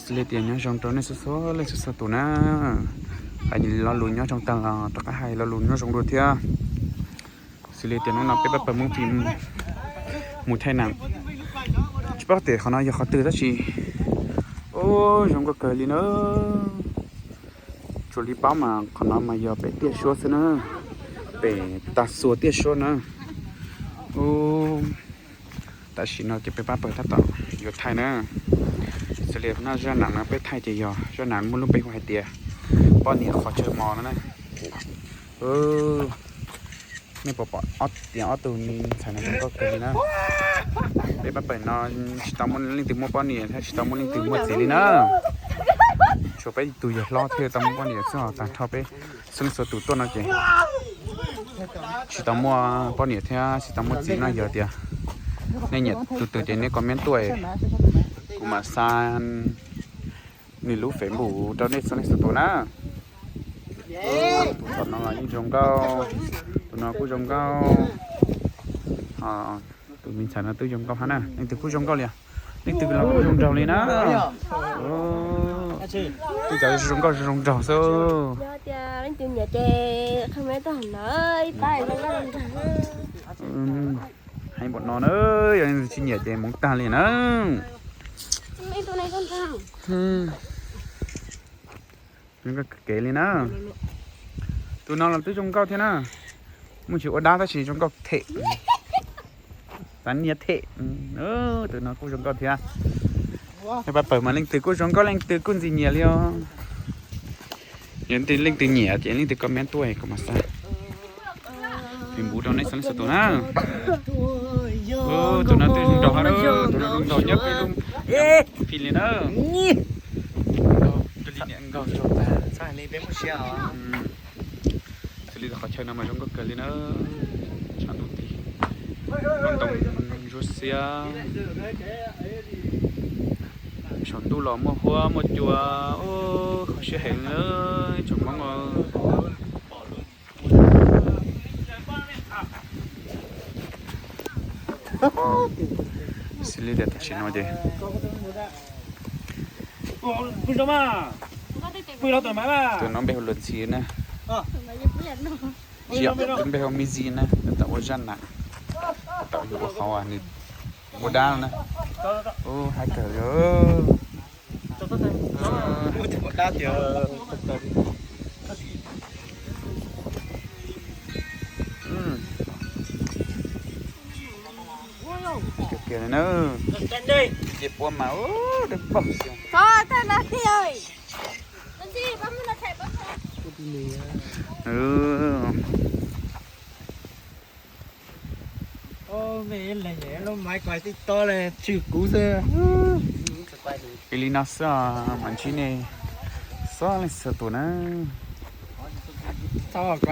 Xws li tias nyob zoo rau nej txhua txhua leej txhua txhua tus na. Hais lo lus nyob zoo tag los rov qab hais lo lus nyob zoo dua thiab. Xws li tias hnub no peb pab pawg Hmoob Fim mus thaij nam, tsis paub tias qhov no yog qhov twg tab sis, ub, zoo nkauj kawg li na. Tsuas li paub mas qhov no mas yog pem Tiaj Suab xwb na, pem Tag Xuas Tiaj Suab na. Ub, tam sim no ces peb pab pawg tab tom yuav thaij na. Xws li no zaj nam no peb thaij ces yog zaj nam muaj lub npe hu hais tias poj niam qhov chaw mos no na. Nej puas pom ob, tias ob tug me ntxhais no zoo nkauj kawg li na. Peb pab pawg no tsis tau muaj leej twg muaj poj niam thiab tsis tau muaj leej twg muaj txiv li na. Tshuav peb tus yawg hlob thiaj tau muaj poj niam xwb, ho tag nrho peb txhua leej txhua tus tuaj no ces tsis tau muaj poj niam thiab tsis tau muaj txiv no. Yog tias nej nyiam tus twg ces nej comment tuaj, kuv mam xa nws lub Facebook rau nej txhua leej txhua tus na. Tus tom no los yeej zoo nkauj, tus no kuj zoo nkauj, tus me ntxhais no twb zoo nkauj hab na. Leej twg kuj zoo nkauj li os, leej twg los kuj zoo nraug li na. Twb cov zoo nkauj zoo nraug xwb. Yog tias leej twg nyiam ces comment tuaj hauv no, ib pab zoo nkauj zoo nraug. Heev npaum no na, yog leej twg tsis nyiam ces mus tag li na. Zoo nkauj kev li na. Tus no los twb zoo nkauj thiab na. Muaj tsis ua dab tab sis zoo nkauj them, xav nias them. Tus no kuj zoo nkauj thiab. Pab pawg mas leej twg kuj zoo nkauj leej twg kuj ntxim nyiam li os. Yog leej twg nyiam ces leej twg comment tuaj kuv mam xa Facebook rau nej txhua leej txhua tus na. Tus no twb zoo nraug hab, tus no zoo nraug nyob peb lub phim li na. Zoo li niam nkaug tag. Xws li qhov chaw no mas zoo nkauj kawg li na. Tshav ntuj tig, ntoo ntsuab xiab, saum ntuj los muaj huab muaj cua, qhov siab heev li tsoom Hmoob. Xws li tias tam sim no ces tus no npe hu Luas Ntxhi na, tsis yog, tus npe hu Mizi na, tam ua zaj nam, tam yuav ua qhov nws ua dab na. Ub, haib kawg li. Kiag na, ces puab mas dawb paug xwb. Li no xwb, mam ntsib nej txhua leej txhua tus na.